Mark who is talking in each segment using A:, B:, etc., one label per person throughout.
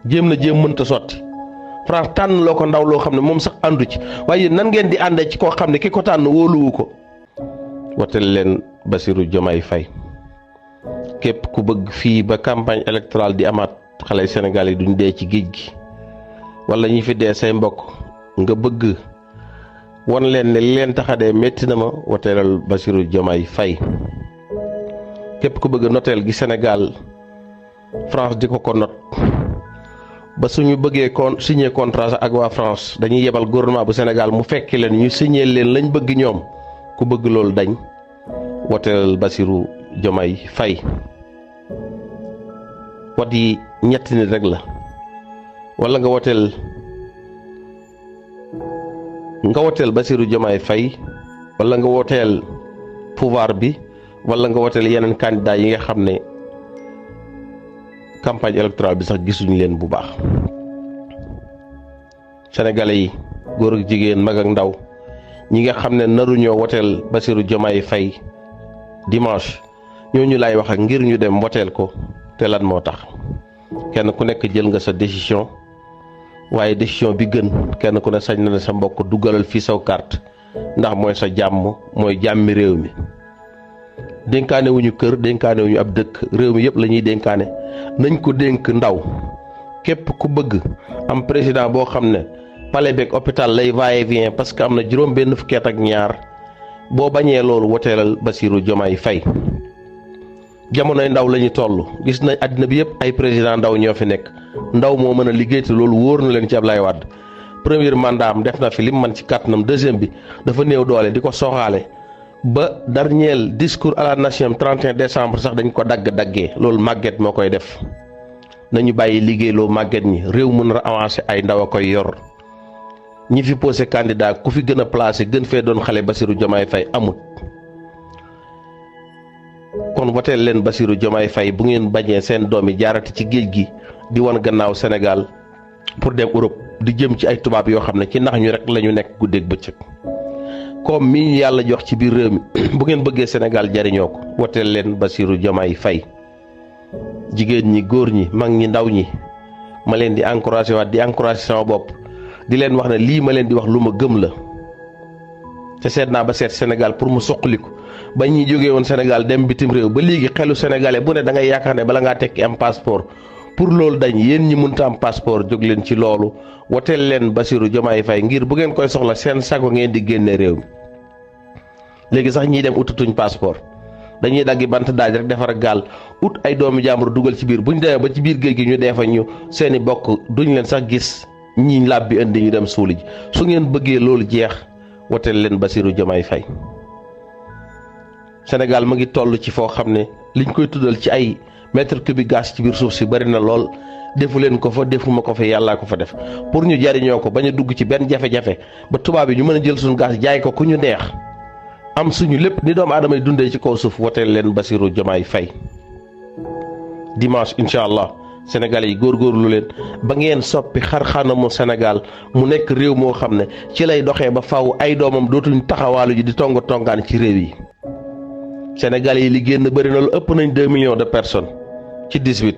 A: jéem na jéem mënta sotti France tànn loo ko ndaw loo xam ne moom sax àndu ci waaye nan ngeen di àndee ci koo xam ne ki ko tànn wóoluwu ko. woteel leen Bassirou Diomaye Faye képp ku bëgg fii ba campagne électorale di amaat xale Sénégal yi duñ dee ci géej gi wala ñi fi dee say mbokk nga bëgg won leen ne li leen tax a dee métti na ma woteelal Bassirou Diomaye Faye képp ku bëgg noteel gi Sénégal France di ko not ba suñu bëggee signé contrat ak waa France dañuy yebal gouvernement bu Sénégal mu fekki leen ñu signé leen lañ bëgg ñoom ku bëgg loolu dañ woteelal Bassirou Diomaye Faye wat yi ñetti nit rek la wala nga woteel Bassirou Diomaye Faye wala nga woteel pouvoir bi wala nga woteel yeneen candidat yi nga xam ne campagne électorale bi sax gisuñu leen bu baax. sénégalais yi góor ak jigéen mag ak ndaw ñi nga xam ne naruñoo woteel Bassirou Diomaye Faye dimanche ñooñu laay wax ak ngir ñu dem woteel ko te lan moo tax kenn ku nekk jël nga sa décision waaye décision bi gën kenn ku ne sañ na ne sa mbokk dugalal fii saw carte ndax mooy sa jàmm mooy jàmmi réew mi. dénkaane wuñu kër dénkaane wuñu ab dëkk réew mi yëpp la ñuy dénkaane nañ ko dénk ndaw képp ku bëgg am président boo xam ne palais beeg hôpital lay va-et-vient parce que am na juróom benn fukki at ak ñaar boo bañee loolu woteelal Bassirou Diomaye Faye. jamonoy ndaw la ñu toll gis nañ àddina bi yëpp ay président ndaw ñoo fi nekk ndaw moo mën a liggéey te loolu wóor na leen ci Ablaye Wade premier mandat am def na fi lim man ci kàttanam deuxième bi dafa néew doole di ko soxaale ba dernier discours à la nation 31 décembre sax dañ ko daggee loolu màgget moo koy def nañu bàyyi liggéey loo màgget ñi réew mën a avancer ay ndaw a koy yor ñi fi posé candidat ku fi gën a placé gën fee doon xale Bassirou Diomaye Faye amut. kon woteel leen Bassirou Diomaye Faye bu ngeen bañee seen doom yi jaarati ci géej gi di wan gannaaw Sénégal pour dem Europe di jëm ci ay tubaab yoo xam ne ci nax ñu rek la ñu nekk guddeeg bëccëg. comme mi ñu yàlla jox ci biir réew mi bu ngeen bëggee Sénégal jariñoo ko woteel leen Bassirou Diomaye Faye jigéen ñi góor ñi mag ñi ndaw ñi ma leen di encouragé waat di encouragé sama bopp di leen wax ne lii ma leen di wax lu ma gëm la te seet naa ba seet Sénégal pour mu soqaliku ba ñi jógee woon Sénégal dem bitim réew ba léegi xelu sénégalais bu ne da ngay yaakaar ne bala ngaa tekki am passeport pour loolu dañ yéen ñi mënta am passeport jóg leen ci loolu woteel leen Bassirou Diomaye Faye ngir bu ngeen koy soxla seen sago ngeen di génne réew mi. léegi sax ñiy dem utatuñ passeport dañuy daggi bant daaj rek defar gaal ut ay doomi jàmbur dugal ci biir buñ demee ba ci biir géej gi ñu dee fa ñu seeni bokk duñ leen sax gis ñi làb bi indi ñu dem suuli ji su ngeen bëggee loolu jeex woteel leen Bassirou Diomaye Faye. Sénégal mu ngi toll ci foo xam ne liñ koy tuddal ci ay mètre cubique gaz ci biir suuf si bari na lool defu leen ko fa defuma ko fa yàllaa ko fa def pour ñu jariñoo ko bañ a dugg ci benn jafe-jafe ba tubaab yi ñu mën a jël suñu gaz jaay ko ku ñu neex am suñu lépp ni doomu aadama yi dundee ci kaw suuf woteel leen Bassirou Diomaye Faye. dimanche incha allah sénégalais yi góorgóorlu leen ba ngeen soppi xarxanamu Sénégal mu nekk réew moo xam ne ci lay doxee ba faw ay doomam dootuñ taxawaalu ji di tongaan ci réew yi. sénégalais yi li génn bëri na lu ëpp nañ 2 millions de personnes ci 18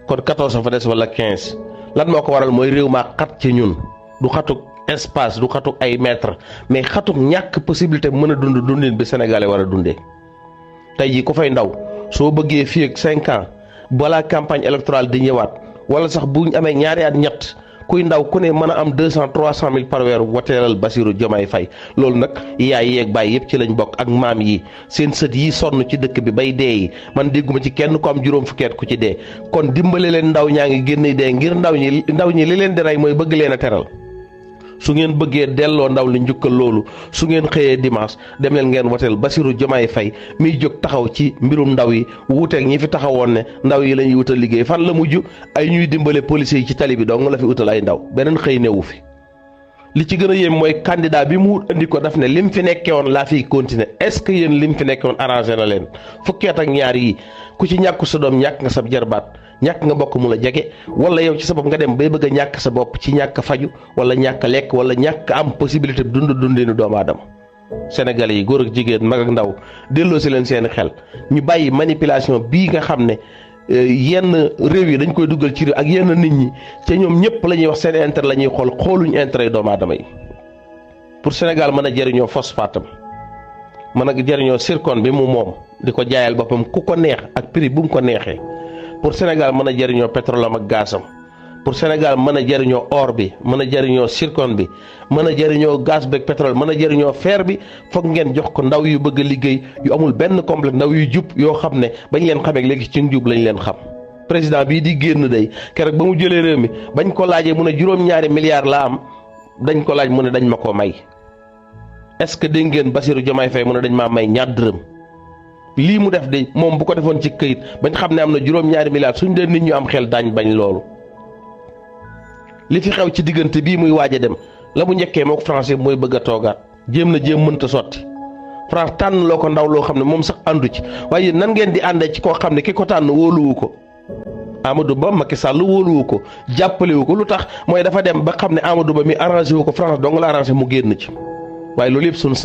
A: kon 14 fa des wala 15 lan moo ko waral mooy réew maa xat ci ñun du xatuk espace du xatuk ay mètre mais xatuk ñàkk possibilité mën a dund dundin bi sénégalais war a dundee. tey jii ku fay ndaw soo bëggee fii ak 5 ans balaa campagne électorale di ñëwaat wala sax bu ñu amee ñaari at ñett kuy ndaw ku ne mën a am 200-300 mille par weer woteelal Bassirou Diomaye Faye loolu nag yaay yeeg baay yëpp ci lañ bokk ak maam yi seen sët yi sonn ci dëkk bi bay dee yi man dégguma ci kenn ko am juróom fukki at ku ci dee kon dimbale leen ndaw ñaa ngi génn dee ngir ndaw ñi li leen di rey mooy bëgg leen a teral. su ngeen bëggee delloo ndaw li njukkal loolu su ngeen xëyee dimanche dem leen ngeen woteel Bassirou Diomaye Faye miy jóg taxaw ci mbirum ndaw yi wuuteeg ñi fi taxawoon ne ndaw yi la ñuy wutal liggéey fan la mujj ay ñuy dimbale policiers yi ci tali bi dong la fi wutal ay ndaw beneen xëy newu fi. li ci gën a yéem mooy candidat bi mu indi ko daf ne lim fi nekkee woon laa fiy continuer est-ce que yéen lim fi nekkee woon arrangé na leen fukki at ak ñaar yi ku ci ñàkk sa doom ñàkk nga sa jarbaat ñàkk nga bokk mu la jege wala yow ci sa bopp nga dem bay bëgg a ñàkk sa bopp ci ñàkk faju wala ñàkk lekk wala ñàkk am possibilité dundinu doomu aadama. Sénégalais yi góor ak jigéen mag ak ndaw delloo si leen seeni xel ñu bàyyi manipulation bii nga xam ne yenn réew yi dañ koy dugal ci réew ak yenn nit ñi te ñoom ñëpp la ñuy wax seen intérêt la ñuy xooluñ intérêt yi doomu aadama yi pour Sénégal mën a jëriñoo phosphate am mën a jëriñoo zircon bi mu moom di ko jaayal boppam ku ko neex ak prix bu mu ko neexee pour Sénégal mën a jëriñoo pétrole am ak gazam pour Sénégal mën a jëriñoo or bi mën a jëriñoo zircon bi mën a jëriñoo gaz beeg pétrole mën a jëriñoo fer bi foog ngeen jox ko ndaw yu bëgg a liggéey yu amul benn complexe ndaw yu jub yoo xam ne bañ leen xamee léegi ci njub lañ leen xam. président bii di génn day keroog ba mu jëlee réew mi bañ ko laajee mu ne juróom-ñaari milliards la am dañ ko laaj mu ne dañ ma ko may est-ce que dégg ngeen Bassirou Diomaye Faye mu ne dañ maa may ñaar dërëm lii mu def de moom bu ko defoon ci këyit bañ xam ne am na juróom-ñaari milliards suñ dee nit ñu am xel daañ bañ loolu. li fi xew ci diggante bii muy waaj a dem la mu njëkkee mook français mooy bëgg a toogaat jéem mënta sotti France tànn loo ko ndaw loo xam ne moom sax àndu ci waaye nan ngeen di àndee ci koo xam ne ki ko tànn wóoluwu ko Amadou Ba Macky Sall wóoluwu ko jàppalewu ko lu tax mooy dafa dem ba xam ne Amadou Ba mi arrangé wu ko France dong la arrangé mu génn ci waaye loolu yëpp suñu